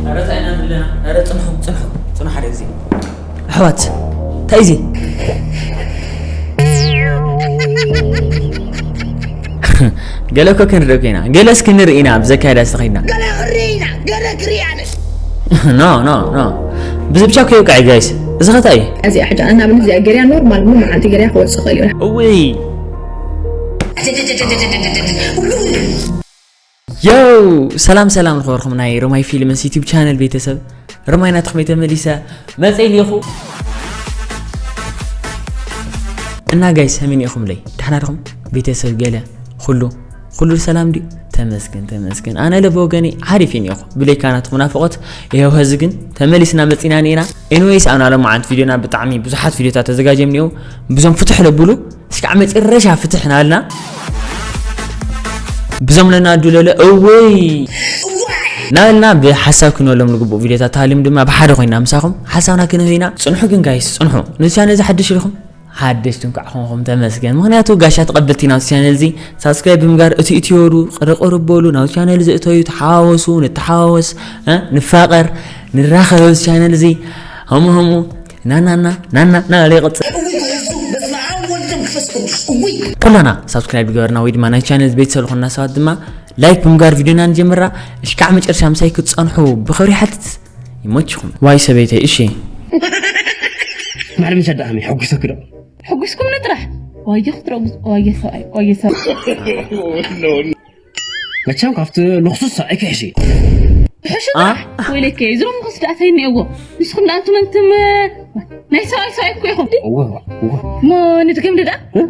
ኧረ ታይ ኢና ዘለና? ኧረ ጽንሑ፣ ጽንሑ፣ ጽንሑ ሓደ ግዜ። ኣሕዋት፣ እንታይ እዚ? ገለ እኮ ክንርኢ እኮ ኢና። ገለ እስኪ ንርኢ ኢና፣ ብዘካየዳ ዝተኸድና። ገለ ክንርኢ ኢና፣ ገለ ክርኢ ኣነ። ኖ፣ ኖ፣ ኖ። ብዚ ብቻ እኮ ይብቃዕ፣ ጋይስ። እዚ ኸ እንታይ እዩ? እዚኣ ሕጂ ኣናብል እዚኣ ገርያ ኖርማል፣ ምንም ሓንቲ ገርያ ክወጽእ ይኽእል እዩ። እውይ። ዮው! ሰላም ሰላም፣ ዝኸበርኩም ናይ ሮማይ ፊልምስ ዩቲዩብ ቻነል ቤተሰብ፣ ሮማይ ናትኹም እየ ተመሊሰ መጸ ኢልኹ። እና ጋይስ፣ ከመይ ኢኹምለይ? ደሕና ዲኹም? ቤተሰብ ገለ ኩሉ ኩሉ ሰላም ድዩ? ተመስገን ተመስገን፣ ኣነ ለ ብወገነይ ሓሪፍ እየ እኒኦኹ። ብለይካ ናትኹም ናፍቖት ይኸው ኸዚ ግን ተመሊስና መጺና እኒኤና። ኤኒዌይስ፣ ኣብ ናይ ሎማዓንቲ ቪድዮና ብጣዕሚ ብዙሓት ቪድዮታት ተዘጋጅዮም እኒኦ። ብዞም ፍትሕ ለብሉ እስካዕ መጨረሻ ፍትሕ ናበልና፣ ብዞም ለናዱ ለለ እወይ ናበልና ብሓሳብ ክንበሎም ንግቡእ ቪድዮታት ተሃልዮም ድማ ብሓደ ኮይና ምሳኹም ሓሳብና ክንህብ ኢና። ጽንሑ ግን ጋይስ፣ ጽንሑ። ነዚ ቻነል እዚ ሓድሽ ኢኹም፣ ሓደሽቲ እንኳዕ ኮንኹም ተመስገን። ምኽንያቱ ጋሻ ተቐበልቲ ኢና ኣብዚ ቻነል እዚ። ሳብስክራይብ ብምግባር እቲ እትወሩ ቅርቅር በሉ፣ ናብዚ ቻነል እዚ እተዩ፣ ተሓዋወሱ፣ ንተሓዋወስ፣ እ፣ ንፋቐር፣ ንራኸብ ኣብዚ ቻነል እዚ። ህሙ ህሙ ናናና ናና ናበለ ይቕጽል። እውይ፣ በስመ ኣብ ወልድ መንፈስ ቅዱስ። እውይ። ኩላና ሳብስክራይብ ዝገበርና ወይ ድማ ናይ ቻነል ቤተሰብ ዝኾንና ሰባት ድማ ላይክ ብምግባር ቪድዮና ንጀምራ። እሽካዕ መጨረሻ ምሳይ ክትጸንሑ ብኽብሪ ይሓትት። ይመችኹም። ዋይ ሰበይተይ፣ እሺ። ማዕረ ምሸት ደኣ ከመይ፣ ሕጒሰኪ ዶ? ሕጒስኩም ንጥራሕ። ዋየ ክትረጉስ፣ ዋየ ሰብኣይ፣ ዋየ ሰብኣይ። መቸም ካብቲ ልኽሱስ ሰብኣይኪ ሕሺ። ሕሹ ኣ? ጥራሕ። ወይለከ፣ ዝሮም ኹስ ደኣ ታይ እኒአዎ? ንስኹም ደኣ ኣንቱም ኣንቱም፣ ናይ ሰብኣይ ሰብኣይ እኮ ኢኹም። እወ፣ እወ። እሞ ንድገም ዶ ደኣ? እ?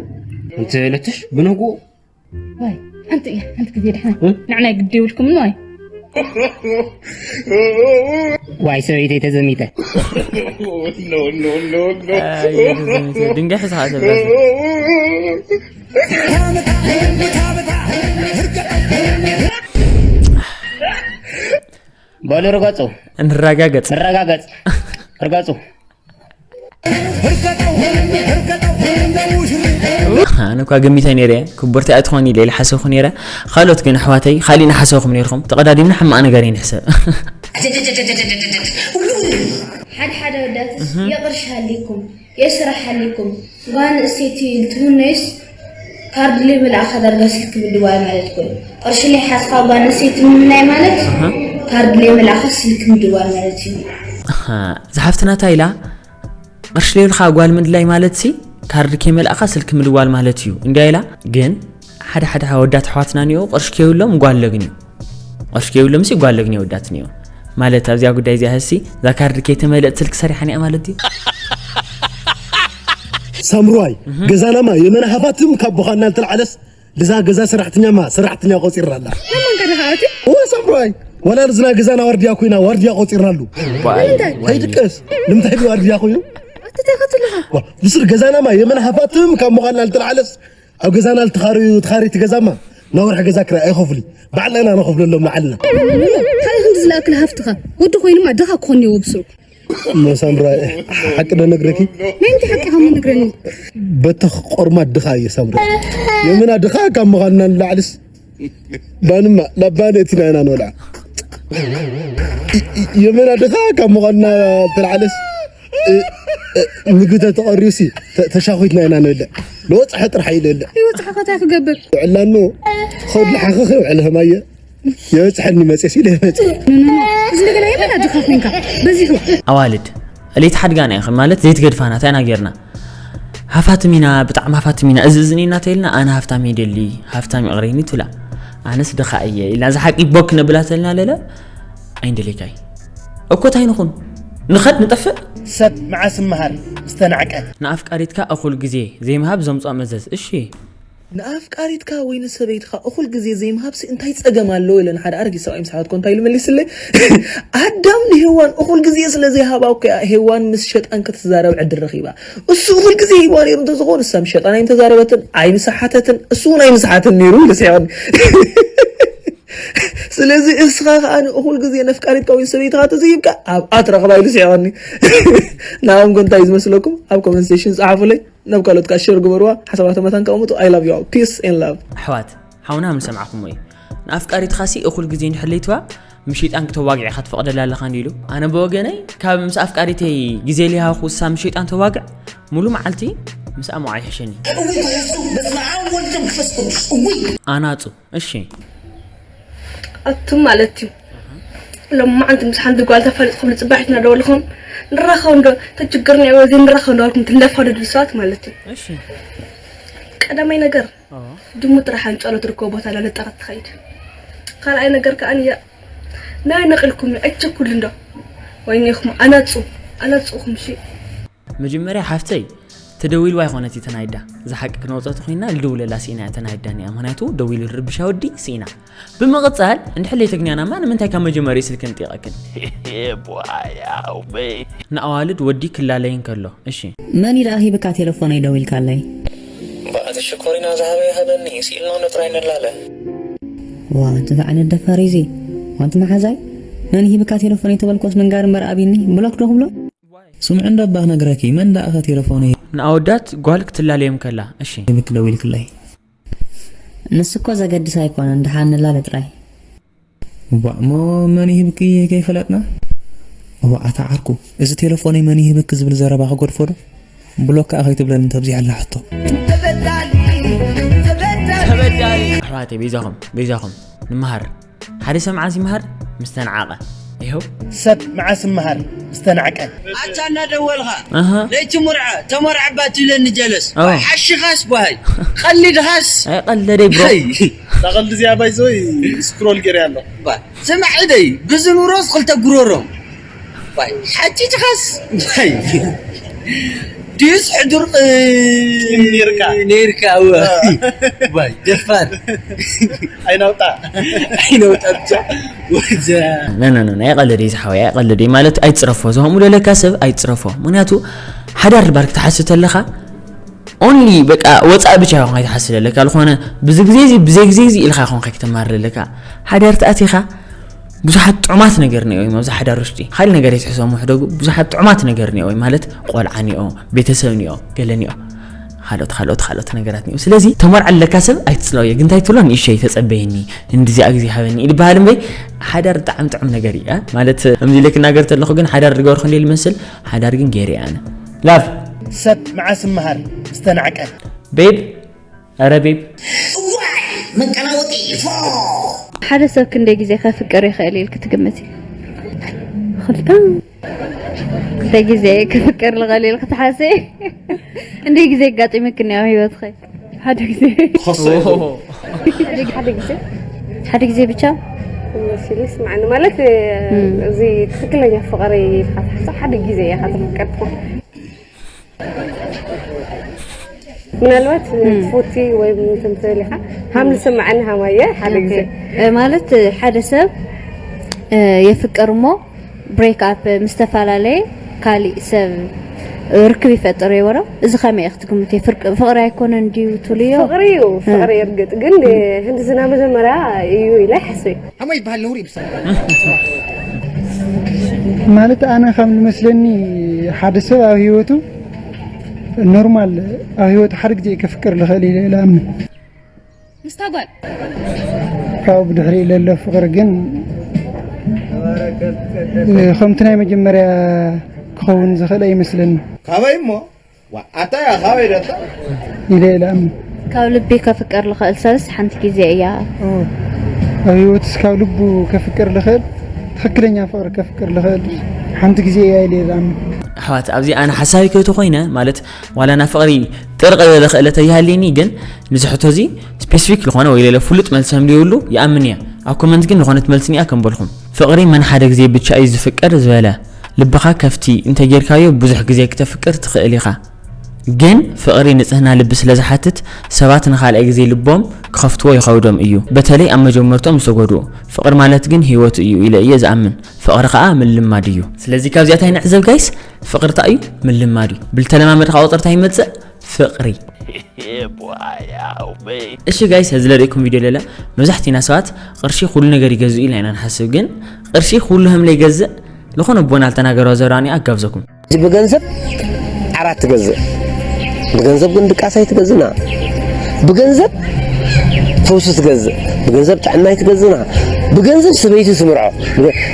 ኣንቲ ለትሽ ብነግኡ። ዋይ፣ ሓንቲ እያ፣ ሓንቲ ግዜ ደሕና። እ? ንዕናይ ግዲ ይብልኩምን ዋይ። ዋይ ሰበይተይ ተዘሚተ። ኣይ፣ ተዘሚተ። ድንጋይ ሒዝኻ ተብላ። በሉ ርገጹ። ንረጋገጽ። ንረጋገጽ። ርገጹ። ኣነ እኳ ገሚተ ነይረ፣ ክቡርቲ ኣይትኾኒ ኢለ ኢለ ሓሰብኩ ነይረ። ካልኦት ግን ኣሕዋተይ፣ ካሊእ ንሓሰብኩም ነይርኩም። ተቐዳዲምና ሕማቕ ነገር ይንሕሰብ። ሓደ ሓደ ወዳትስ የቕርሽ ሃሊኩም፣ የስራሕ ሃሊኩም፣ ጓል ኣንስተይቲ ልትምነይስ ካርድ ለይመልኣኻ ዳርጋ ስልኪ ምድዋል ማለት እኮ እዩ። ቅርሺ ለይሓዝካ ጓል ኣንስተይቲ ምምናይ ማለት ኣሃ። ካርድ ለይመልኣኻ ስልኪ ምድዋል ማለት እዩ። ኣሃ፣ እዛ ሓፍትና እንታይ ኢላ? ቅርሺ ለይብልካ ጓል ምድላይ ማለትሲ ካርድ ከይመልኣኻ ስልኪ ምድዋል ማለት እዩ እንድያ ኢላ። ግን ሓደ ሓደ ወዳት ኣሕዋትና እኒኦ ቅርሺ ከይብሎም ጓል ለግንዩ። ቅርሺ ከይብሎም ሲ ጓል ለግንዩ ወዳት እኒኦ። ማለት ኣብዚኣ ጉዳይ እዚኣ ህሲ እዛ ካርድ ከይተመልእት ስልኪ ሰሪሓን እያ ማለት ድዩ? ሳምሩዋይ፣ ገዛናማ የመን ሃፋትም ካብ ቦኻና ልትልዓለስ፣ ልዛ ገዛ ሰራሕተኛማ ሰራሕተኛ ቆጺርና ኣላ። መን ቀደኻ ኣቲ? ኦ ሳምሩዋይ፣ ወላ ልዝና ገዛና ዋርድያ ኮይና ዋርድያ ቆጺርናሉ። ዋይ፣ እንታይ? ዋይ። ከይድቀስ፣ ንምንታይ ድዩ ዋርድያ ኮይኑ? ኣቲ እንታይ ኸትልኻ? ዋ፣ ብስር ገዛናማ የመን ሃፋትም ካብ ምዃንና ልትልዓለስ፣ ኣብ ገዛና ልትኻርዩ፣ ትኻሪ ትገዛማ፣ ናወርሒ ገዛ ክራይ ኣይኸፍሉ። ባዕልና ኢና ንኸፍለሎም ንዓልና። ካልእ ክንዲ ዝለኣክል ሃፍትኻ። ወዲ ኮይኑማ ድኻ ክኾን እኒዎ ብስሩ። እሞ ሳምራይ፣ ሓቂ ዶ ነግረኪ? ናይ ምንታይ ሓቂ ከም ነግረኒ? በተኽ ቆርማ ድኻ እየ ሳምራይ። የመና ድኻ ካብ ምዃንና ንላዕልስ፣ ባንማ፣ ናብ ባን እቲና ኢና ንበልዓ። የመና ድኻ ካብ ምዃንና ተላዕልስ፣ እ፣ እ፣ ምግቢ ተተቐርዩሲ፣ ተ-፣ ተሻኺትና ኢና ንበልዕ። ንወጽሐ ጥራሕ እዩ ንበልዕ። ይወጽሐ ኸ እንታይ ክገብር? ውዕላኑ፣ ኸውድ ልሓኽኽ ይውዕል ህማየ። የበጽሐኒ መጽእ ሲል የበጽሕ። ኖ፣ ኖ፣ ኖ። እዚ እንደገና የመና ድኻ ኮንካ። በዚሑ። ኣዋልድ፣ ለይቲ ሓድጋና ኢኽን ማለት ዘይትገድፋና፣ እንታይ ኢና ጌርና? ሃፋትም ኢና፣ ብጣዕሚ ሃፋትም ኢና። እዚ፣ እዚ እኔና ተይልና፣ ኣነ ሃፍታም ይደሊ፣ ሃፍታም ይቕረኒ ትብላ። ኣነስ ድኻ እየ ኢልና፣ እዚ ሓቂ ቦክ ነብላ ተልና ለለ፣ ኣይንደልየካይ። እኮ እንታይ ንኹን? ንኸድ ንጠፍእ? ሰብ መዓስ እምሃር? ዝተናዕቀት። ንኣፍቃሪትካ እኹል ግዜ ዘይምሃብ ዘምጽኦ መዘዝ። እሺ። ንኣፍቃሪትካ ወይ ንሰበይትኻ እኹል ግዜ ዘይምሃብሲ እንታይ ጸገም ኣለዎ? ኢለ ንሓደ ኣረጊት ሰብኣይ ምስ ሓተትኩ እንታይ ኢሉ መሊስለይ? ኣዳም ንሄዋን እኹል ግዜ ስለ ዘይሃባ እኮ እያ ሄዋን ምስ ሸጣን ክትዛረብ ዕድል ረኺባ። እሱ እኹል ግዜ ሂብዋ ነይሩ እንተዝኸውን፣ እሳ ምስ ሸጣን ኣይምተዛረበትን፣ ኣይምሰሓተትን፣ እሱ እውን ኣይምሰሓትን ነይሩ ኢሉ ስሒቑኒ። ስለዚ እስኻ ኸኣ ንእኹል ግዜ ነፍቃሪትካ ወይ ሰበይትኻ ተዘይሂብካ ኣብኣ ትረኽባ ኢሉ ስሒቑኒ። ንዓኹም ከ እንታይ እዩ ዝመስለኩም? ኣብ ኮመንት ሴክሽን ጸሓፉለይ። ናብ ካልኦት ከኣ ሸር ግበርዋ። ሓሳባቶም መታን ከቐምጡ። I love you all. Peace and love. ኣሕዋት፣ ሓውና ምሰማዕኩሞ እዩ። ንኣፍቃሪትኻሲ እኹል ግዜ እንድሕር ለይትዋ፣ ምስ ሸይጣን ክተዋግዕ ኢኻ ትፈቕደላ ኣለኻ እንዲ ኢሉ። ኣነ ብወገነይ ካብ ምስ ኣፍቃሪተይ ግዜ ሊሃኹ እሳ ምስ ሸይጣን ተዋግዕ፣ ሙሉ መዓልቲ ምስኣ ምውዓል ይሕሸኒ። እውይ፣ በስመ ኣብ ወልድ መንፈስ ቅዱስ። እውይ። ኣናጹ። እሺ። ኣቱም ማለት እዩ። ሎም መዓልቲ ምስ ሓንቲ ጓል ተፋሊጥኩም ንጽባሒት እናደወልኩም ንራኸብ እንዶ፣ ተችግርና እዩ፣ እዚ ንራኸብ እንዶ ኣልኩም ትለፋደዱ ሰባት ማለት እዩ። እሺ። ቀዳማይ ነገር፣ ድሙ ጥራሕ ኣንጫሎ ትርከቦ ቦታ ለለጠቐት ትኸይድ። ካልኣይ ነገር ከኣ ንያ ናይ ነቒልኩም እዩ፣ ኣይትቸኩሉ እንዶ። ወይኔኹም ኣናጹ፣ ኣናጹኹም እሺ። መጀመርያ ሓፍተይ፣ ተደዊልዋ ኣይኮነት እተናይዳ። እዛ ሓቂ ክነውጸ ተኾይና ልደውለላ ስኢና እተናይዳ እኒኣ። ምኽንያቱ ደዊሉ ርብሻ ወዲ ስኢና። ብምቕጻል፣ እንድሕር ለይተግንያናማ ንምንታይ ካብ መጀመርያ ስልኪ ንጢቐክን? ንኣዋልድ ወዲ ክላለይ እንከሎ። እሺ። መን እዩ ደኣ ሂብካ ቴሌፎነይ ደዊልካለይ? በኣቲ ሽኮሪና ዝሃበ ይሃበኒ፣ ስኢልና ንጥራይ ንላለ። ዋ፣ እንታይ ዓይነት ደፋር እዩ እዚ? ዋንቲ መሓዛይ፣ መን ሂብካ ቴሌፎነይ ተበልኮስ ምንጋር እምበር ኣብይኒ፣ ብሎክ ዶ ክብሎ? ስምዒ እንዶ ኣባ ክነግረኪ፣ መን ደኣ እኻ ቴሌፎነይ ንኣወዳት ጓል ክትላለዮም ከላ፣ እሺ። ሂብክ ደዊልክለይ? ንሱ እኮ ዘገድስ ኣይኮነን፣ ደሓን ንላለ ጥራይ። ዋእ፣ እሞ መን ይህብኪ ከይፈለጥና? እዋ፣ ኣታ ዓርኩ፣ እዚ ቴሌፎነይ መን ይህብኪ ዝብል ዘረባ ክገድፎ ዶ? ብሎክ ከኣ ከይትብለኒ ተብዚሓላ ሕቶ። ኣሕዋተይ፣ በይዛኹም፣ በይዛኹም፣ ንምሃር። ሓደ ሰብ መዓስ ይምሃር? ምስ ተነዓቐ። ይኸው። ሰብ መዓስ ይምሃር? ምስ ተናዕቀ። ኣታ እናደወልኻ፣ ኣሃ። ለይቲ ሙርዐ፣ ተመርዐ እባ ትብለኒ ጀለስ። ኣዎ። ሓሽኻስ ጓሃይ፣ ቀሊድኻስ። ኣይቀለደይ፣ ብሮ። ሃይ። እዛ ቀልዲ እዚኣ ባይዘወይ ስክሮል ገይረ ኣለኹ። ባ፣ ስማዕ ኢደይ፣ ብዝኑሮስ ክልተ ጉሮሮ። ባይ፣ ሓቲትኻስ? ባይ። ድዩስ ሕዱር ቕ-፣ ቂም ኔርካ? ኔርካ፣ እወ። አ። ባይ፣ ደፋር። ኣይናውጣ። ኣይናውጣ ብቻ። ወጃ። ነ፣ ነ፣ ነ፣ ነ፣ ኣይቀልድ እዩ ዝሓወይ፣ ኣይቀልድ እዩ ማለት ኣይትጽረፎ። ዝኸምኡ ለለካ ሰብ ኣይትጽረፎ። ምኽንያቱ ሓዳር ድባር ክትሓስብ ተለኻ፣ ኦንሊ በቃ ወጻኢ ብቻ ይኹን ኣይትሓስብ ለለካ። ዝኾነ ብዚ ግዜ እዚ፣ ብዘይ ግዜ እዚ ኢልካ ይኹን ከይክተማር ለለካ። ሓዳር ተኣቲኻ ብዙሓት ጥዑማት ነገር እኒኦ እዮም ኣብዚ ሓዳር ውሽጢ። ካልእ ነገር ኣይትሕሰቡ ሕደጉ። ብዙሓት ጥዑማት ነገር እኒኦ እዮም ማለት ቆልዓ እኒኦ፣ ቤተሰብ እኒኦ፣ ገለ እኒኦ። ካልኦት፣ ካልኦት፣ ካልኦት ነገራት እኒኦ። ስለዚ ተመርዓ ለካ ሰብ ኣይትጽለውዮ። ግን እንታይ ትብሎ? ንእሸይ ተጸበየኒ፣ እንድዚኣ ግዜ ሃበኒ ይበሃል እምበይ። ሓዳር ብጣዕሚ ጥዑም ነገር እዩ፣ እ? ማለት ከምዚ ኢለ ክናገር ተለኹ ግን ሓዳር ዝገበርኩ እንደ ልመስል፣ ሓዳር ግን ገይረ እየ ኣነ። ላቭ። ሰብ መዓስ ይምሃር? ዝተናዕቀ። ቤብ፣ ኧረ ቤብ። እዋይ፣ መቀናወጢ፣ ፎ። ሓደ ሰብ ክንደይ ግዜ ከፍቅር ይኽእል ኢልክ ትግምት? ክልተ። ክንደይ ግዜ ክፍቅር ልኽእል ኢልክ ትሓስብ? ክንደይ ግዜ ኣጋጢሙክ እኒኦ ኣብ ህይወትኺ? ሓደ ግዜ። ኸሶ። ኦ። ሓደ ግዜ። ሓደ ግዜ ብቻ? መሲሉ ይስማዓኒ። ማለት፣ እም። እዚ ትኽክለኛ ፍቕሪ ኢልካ ትሓስብ ሓደ ግዜ ኢኻ ተፈቀርኩ። ምናልባት እም። ትፎቲ ወይ እንትን ትብል ኢኻ። ሃም ዝስምዓኒ ሃማየ ሓደ ኦኬ። ግዜ። እ፣ ማለት፣ እ፣ ሓደ ሰብ፣ እ፣ የፍቅር እሞ ብሬክ ኣፕ ምስ ተፈላለየ ካሊእ ሰብ ርክብ ይፈጥር እዩ በሎ። እዚ ከመይ ኢኺ ትግምትዮ? ፍርቅ-፣ ፍቕሪ ኣይኮነን ድዩ ትብልዮ? ፍቕሪ እዩ፣ እ። ፍቕሪ እርግጥ። ግን፣ እ። ህንድዝና መጀመርያ እዩ ኢለ ይሓስብ። ኣሞ ይበሃል ነውሪ ይብሰል። ማለት ኣነ ከም ዝመስለኒ ሓደ ሰብ ኣብ ህይወቱ ኖርማል ኣብ ህይወቱ ሓደ ግዜ ከፍቅር ልኽእል ኢለ እየ ዝኣምን። ምስታ ጓል? ካብኡ ብድሕሪኡ ለሎ ፍቕሪ ግን፣ እ፣ ከምቲ ናይ መጀመርያ ክኸውን ዝኽእል ኣይመስለኒ። ካበይ እሞ? ዋ፣ ኣታ እያ፣ ካበይ ደታ? ኢለ እየ ዝኣምን። ካብ ልቢ ከፍቅር ልኽእል ሰብስ ሓንቲ ግዜ እያ። ኦ፣ ኣብ ህይወትስ ካብ ልቡ ከፍቅር ልኽእል፣ ትኽክለኛ ፍቕሪ ከፍቅር ልኽእል ሓንቲ ግዜ እያ ኢለ እየ ዝኣምን። ኣሕዋት፣ ኣብዚ ኣነ ሓሳቢ ከይተኾይነ፣ ማለት፣ ዋላ ናብ ፍቕሪ ጥርቕ ዝበለ ክእለት ኣይሃልየኒ፣ ግን ንዚ ሕቶ እዚ ስፔሲፊክ ዝኾነ ወይ ሌላ ፍሉጥ መልሲ ከም ዘይብሉ ይኣምን እየ። ኣብ ኮመንት ግን ዝኾነት መልሲ እኒኣ ከም በልኩም። ፍቕሪ መን ሓደ ግዜ ብቻ እዩ ዝፍቀር ዝበለ፣ ልብኻ ከፍቲ እንተጌርካዮ ብዙሕ ግዜ ክተፍቅር ትኽእል ኢኻ። ግን ፍቕሪ ንጽህና ልቢ ስለ ዝሓትት፣ ሰባት ንኻልኣይ ግዜ ልቦም ክኸፍትዎ ይኸብዶም እዩ፣ በተለይ ኣብ መጀመርትኦም ዝተጎድኡ። ፍቕሪ ማለት ግን ህይወት እዩ ኢለ እየ ዝኣምን። ፍቕሪ ኸኣ ምልማድ እዩ። ስለዚ ካብዚኣ እንታይ ንዕዘብ ጋይስ? ፍቕሪ እንታይ እዩ? ምልማድ እዩ። ብልተለማመድካ ቁጽሪ እንታይ ይመጽእ? ፍቕሪ። እሺ ጋይስ፣ እዚ ለርእኩም ቪድዮ ለለ መብዛሕትና ሰባት ቅርሺ ኩሉ ነገር ይገዝእ ኢልና ኢና ንሓስብ፣ ግን ቅርሺ ኩሉ ከም ለይገዝእ ዝኾነ ኣቦና ልተናገሮ ዘራኒ ኣጋብዘኩም። እዚ ብገንዘብ ዓራት ትገዝእ፣ ብገንዘብ ግን ድቃስ ኣይትገዝእና። ብገንዘብ ፈውሲ ትገዝእ፣ ብገንዘብ ጥዕና ኣይትገዝእና። ብገንዘብ ሰበይቲ ትምርዖ።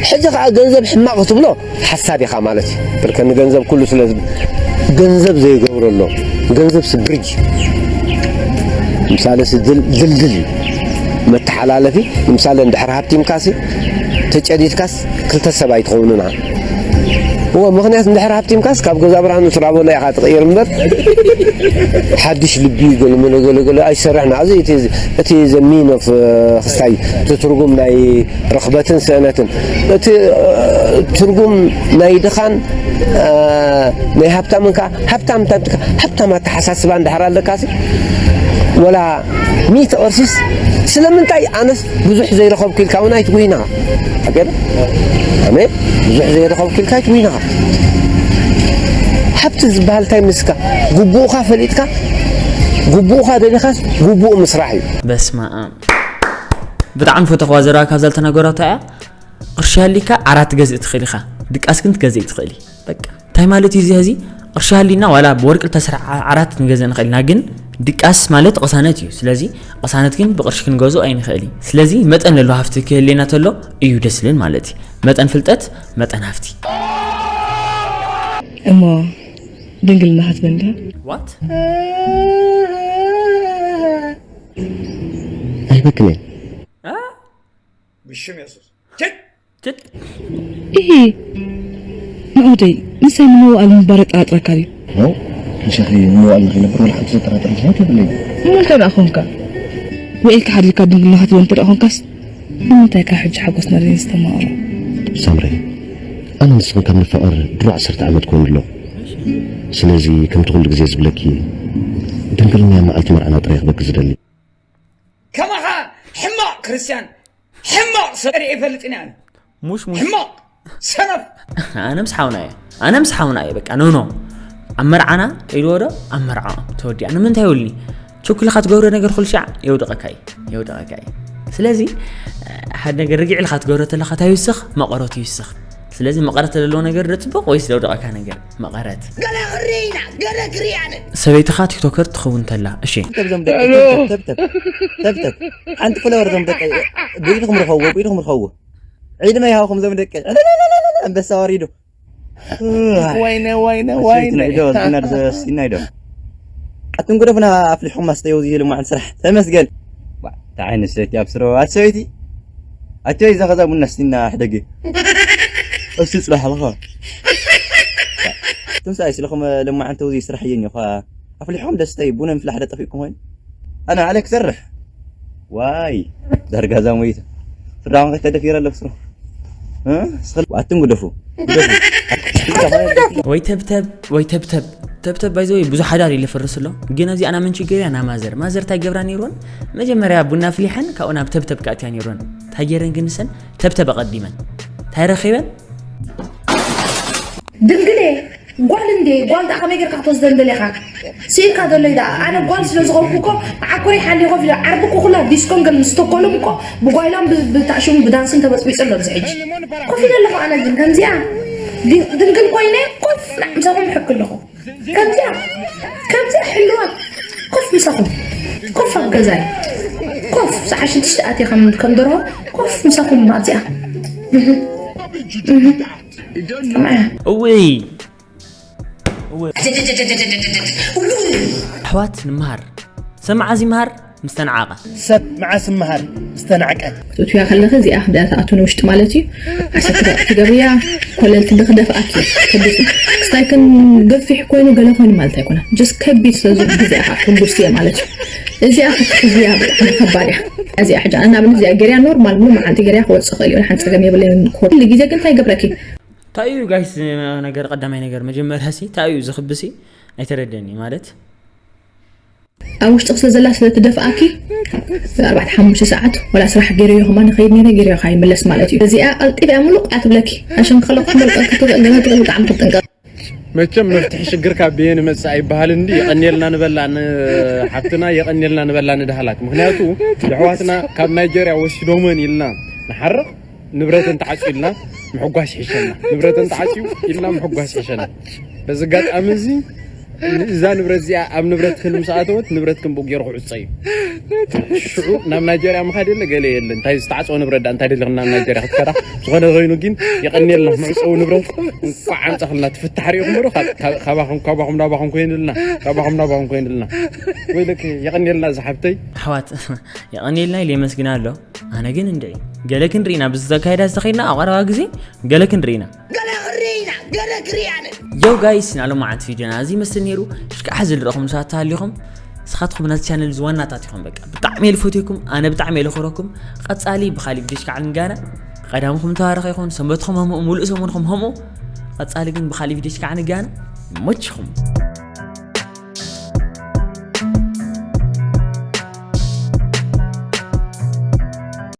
ሕጂ ከዓ ገንዘብ ሕማቕ ክትብሎ ሓሳድ ኢኻ ማለት እዩ። ብርከ ንገንዘብ ኩሉ ስለ ዝብ-፣ ገንዘብ ዘይገብረሎ፣ ገንዘብ ስብርጅ። ምሳሌ ሲ ድል-፣ ድልድል እዩ። መተሓላለፊ፣ ምሳሌ እንድሕር ሃብቲምካሲ፣ ተጨዲድካስ ክልተ ሰብ ኣይትኸውኑና። እዎ፣ ምኽንያት እንድሕር ሃብቲምካስ ካብ ገዛ ብርሃን ስራቦላ ኢኻ ትቕይር እምበር፣ ሓድሽ ልቢ ገለ መለ ገለ ገለ ኣይሰርሕን። እዚ እቲ፣ እቲ ዘ ሚን ኦፍ፣ እ፣ ክስታይ፣ እቲ ትርጉም ናይ ርኽበትን ስእነትን። እቲ፣ እ፣ ትርጉም ናይ ድኻን፣ እ፣ ናይ ሃብታምን ከኣ፣ ሃብታም፣ ሃብታም፣ ሃብታም ኣተሓሳስባ እንድሕር ኣለካሲ፣ ወላ ሚት ኦርሲስ፣ ስለምንታይ ኣነስ ብዙሕ ዘይረኸብኩ ኢልካ እውን ኣይትጉይና። ኣገለ? ኣነ ብዙሕ ዘይረኸብኩ ኢልካ ኣይትጉይና። ሃብቲ ዝበሃል እንታይ ምስካ? ግቡእካ ፈሊጥካ፣ ግቡእካ ደሊኻስ ግቡእ ምስራሕ እዩ። በስመ ኣብ። ብጣዕሚ ፈተኽዋ ዘረባ ካብዛ ዝተናገረቶ እያ። ቅርሺ ሃሊካ ዓራት ትገዝእ ትኽእል ኢኻ፣ ድቃስ ግን ትገዝእ ትኽእል። በቃ እንታይ ማለት እዩ እዚ? ሕዚ ቅርሺ ሃሊና ዋላ ብወርቂ ዝተሰርሐ ዓ-፣ ዓራት ንገዝእ ንኽእል ኢና፣ ግን ድቃስ ማለት ቅሳነት እዩ። ስለዚ ቅሳነት ግን ብቅርሺ ክንገዝኦ ኣይንኽእል እዩ። ስለዚ መጠን ለሎ ሃፍቲ ክህልየና ተሎ እዩ ደስ ዝብል ማለት እዩ። መጠን ፍልጠት፣ መጠን ሃፍቲ። እሞ ድንግልና ክትበልዕ? ዋት? ኣይበክነይ። አ? ብሽም የሱስ። ችድ! ችድ! ኢሂ፣ ንዑደይ፣ ንሰይ ንምውኣል ምባል የጠራጥረካ ድዩ? ኖ፣ ንሸኺ ንምውኣል ንኸይነብር ወላ ሓንቲ ዘጠራጥር ምኽንያት የብለይን። እሞ እንታይ ደኣ ኾንካ? ውዒልካ ሓዲርካ ድንግልና ክትብል እንተ ደኣ ኾንካስ፣ ንምንታይ ካብ ሕጂ ሓጎስና ደይንስተማቕሮ? ሳምረይ፣ ኣነ ንስኽን ካብ ንፋቐር ድሮ ዓሰርተ ዓመት ኮይኑ ኣሎ። ስለዚ ከምቲ ኩሉ ግዜ ዝብለኪ፣ ድንግልና መዓልቲ መርዓና ጥራይ ክበኪ ዝደሊ። ከማኻ ሕማቕ ክርስትያን፣ ሕማቕ ሰብ ሪኤ ይፈልጥን እየ ኣነ። ሙሽ ሙሽ። ሕማቕ ሰነፍ። ኣነ ምስ ሓውና እየ። ኣነ ምስ ሓውና እየ። በቃ ኖ ኖ። ኣብ መርዓና ኢልዎ ዶ? ኣብ መርዓኦም ተወዲኣ። ንምንታይ ይብልኒ? ችኩልካ ትገብሮ ነገር ኩሉ ሻዕ የውድቐካ እዩ። የውድቐካ እዩ። ስለዚ፣ ሓደ ነገር ርግዕ ኢልካ ትገብሮ ተለኻ እንታይ ይውስኽ? መቐረቱ ይውስኽ። ስለዚ መቐረት ዘለዎ ነገር ዶ ጽቡቕ ወይስ ዘውደቐካ ነገር? መቐረት። ገለ ክርኢ ኢና፣ ገለ ክርኢ ኣነ። ሰበይትኻ ቲክቶከር ትኸውን ተላ፣ እሺ። ተብተብ ዞም ደቂ፣ ተብተብ፣ ተብተብ፣ ተብተብ። ሓንቲ ፍለወር ዞም ደቂ፣ ብኢድኹም ርኸብዎ፣ ብኢድኹም ርኸብዎ። ዕድመ ይሃብኹም ዞም ደቂ። ዕለለለለለ፣ ኣንበሳ ወሪዱ። ወይነ፣ ወይነ፣ ወይነ። ሲናይዶ፣ ሲናይዶ፣ ሲናይዶ። ኣቱም ጉደፍና ኣፍሊሕኹም ኣስተየው ዝይሉ ማዕን ስራሕ። ተመስገን። ዋ፣ እንታይ ዓይነት ሰበይቲ ኣብ ስረ፣ ኣቲ ሰበይቲ። ኣቲ ወይ ዘኸዛ ቡና ስቲና ሕደጊ። እስቲ ጽናሕ ኣለኻ። ትምሳይ ስለኹም ለማዓንተ ውዚ ስራሕ እየን እኳ ኣፍሊሕኹም ደስተይ ቡነ ምፍላሕ ደ ጠፊእኩም ኮይኑ። ኣነ ኣለ ክሰርሕ። ዋይ፣ ዳርጋ እዛ ሞይተ። ስድራኹም ከይተደፊረ ኣለብስሩ። እ? ስኽል-፣ ኣትን ግደፉ። ግደፉ። ወይ ተብተብ፣ ወይ ተብተብ። ተብተብ ባይ ዘ ወይ ብዙሕ ሓዳር እዩ ልፈርስ ኣሎ። ግን ኣብዚ ኣና መን ችግር እያ ና ማዘር። ማዘር እንታይ ገብራ ነይሩን? መጀመርያ ቡና ኣፍሊሐን ካብኡ ናብ ተብተብ ከኣትያ ነይሩን። እንታይ ገይረን ግን ንሰን? ተብተብ ኣቐዲመን። እንታይ ረኺበን? ድንግሌ፣ ጓል እንዴ፣ ጓል ደኣ ከመይ ጌርካ ክትወስደን ደሊኻ? ስኢልካ ዘሎ እዩ ደኣ። ኣነ ጓል ስለ ዝኾንኩ እኮ፣ ዓኮረይ ሓልዮ ኮፍ ኢለ፣ ዓርቢ እኮ ኩላ ዲስኮን ገል ስቶኮሎም እኮ፣ ብጓይላን ብ-፣ ብታዕሽሙ ብዳንስን ተበጽቢጹ ኣሎ ኣብዚ ሕጂ። ኮፍ ኢለ ኣለኹ ኣነ ግን ከምዚኣ ድ-፣ ድንግል ኮይነ ኮፍ ኢለ ምሳኹም እሕክ ኣለኹ። ከምዚኣ፣ ከምዚኣ ሕልዋ ኮፍ ምሳኹም። ኮፍ ኣብ ገዛይ። ኮፍ፣ ሰዓት ሽዱሽተ ኣትየ ከም፣ ከም ደርሆ ኮፍ ምሳኹም ኣብዚኣ። እህ፣ እህ። እውይ። ኣሕዋት ንምሃር። ሰብ መዓዝ ይምሃር? ምስ ተነዓቐ። ሰብ መዓስ ምሃር? ምስ ተናዕቀ። ክትእትውያ ከለኺ እዚኣ ክብዳ ትኣቱ ንውሽጢ ማለት እዩ። ዓሰርተ ደቂቕ ትገብርያ፣ ኮለል ትብሊ ክደፍኣኪ እዩ። ከቢድ እዩ። ክስታይ ግን ገፊሕ ኮይኑ ገለ ኮይኑ ማለት ኣይኮነን። ጀስት ከቢድ ስለ ዝኾነ እዚኣ ከዓ ሕጉስቲ እየ ማለት እዩ። እዚኣ ክትሕዝያ ብጣዕሚ ከባድ እያ። እዚኣ ሕጂ ኣነ ንኣብነት እዚኣ ገርያ ኖርማል ምንም መዓልቲ ገርያ ክወፅእ ይኽእል እዩ። ሓንቲ ፀገም የብለይን። ኩሉ ግዜ ግን እንታይ ይገብረኪ? እንታይ እዩ ጋይስ ነገር፣ ቀዳማይ ነገር መጀመርያ ሲ እንታይ እዩ ዝኽብሲ ኣይተረደኒ ማለት ኣብ ውሽጥኺ ስለ ዘላ ስለ ትደፍኣኪ ኣርባዕተ ሓሙሽተ ሰዓት ወላ ስራሕ ገይረዮ ከማን ይኸይድ ነይረ ገይረዮ ከዓ ይምለስ ማለት እዩ። እዚኣ ቀልጢፍ እያ ምሉቕ እያ ትብለኪ። ኣሸንክኸለኩ ክትመልቀኪ ትኽእል ገለ ትኽእል ብጣዕሚ ክትጥንቀቕ። መቸም መፍትሒ ሽግር ካብ ብየን ይመጽእ ኣይበሃል እንዲ የቐንየልና ንበላ ንሓብትና የቐንየልና ንበላ ንዳህላክ ምክንያቱ የሕዋትና ካብ ናይጀርያ ወሲዶመን ኢልና ንሓርቕ ንብረተን ተዓጽዩ ኢልና ምሕጓስ ይሕሸና። ንብረተን ተዓጽዩ ኢልና ምሕጓስ ይሕሸና። በዚ ኣጋጣሚ እዚ እዛ ንብረት እዚኣ ኣብ ንብረትክን ምስ ኣተወት ንብረትክን ብኡ ገይሩ ክዕጾ እዩ። ሽዑ ናብ ናይጀርያ ምኻድ የለ ገለ የለ። እንታይ ዝተዓጽወ ንብረት ዳ እንታይ ደለኽን ናብ ናይጀርያ ክትከዳ? ዝኾነ ኮይኑ ግን የቐንየልና መዕጸዊ ንብረት እንኳዕ ኣምጻኽልና። ትፍታሕ ርኢኹም ዶ? ካብ- ካብ- ካባኹም ካባኹም ናባኹም ኮይንልና፣ ካባኹም ናባኹም ኮይንልና። ወይለክ የቐንየልና ዝሓብተይ። ኣሕዋት የቐንየልና ኢለ የመስግና ኣሎ። ኣነ ግን እንድዒ ገለ ክንርኢ ኢና ብዝተካየዳ ዝተኸድና ኣብ ቀረባ ግዜ ገለ ክንርኢ ኢና። ገለ ክርኢ ኢና፣ ገለ ክርኢ ኣነ። ዮ ጋይስ፣ ናሎማዓንቲ ቪድዮና እዚ ይመስል ነይሩ። ሽቃሕ ዝልረኹም ንሳት ተሃሊኹም ንስኻትኩም ናዚ ቻነል ዝዋናታት ኢኹም። በቃ ብጣዕሚ እየ ልፈትየኩም፣ ኣነ ብጣዕሚ እየ ልኽብረኩም። ቀጻሊ ብኻሊእ ቪድዮ ሽቃዕ ንጋነ። ቀዳምኹም ተባረኸ ይኹን፣ ሰንበትኹም ህምኡ፣ ሙሉእ ሰሙንኹም ህምኡ። ቀጻሊ ግን ብኻሊእ ቪድዮ ሽቃዕ ንጋነ። ይመችኹም።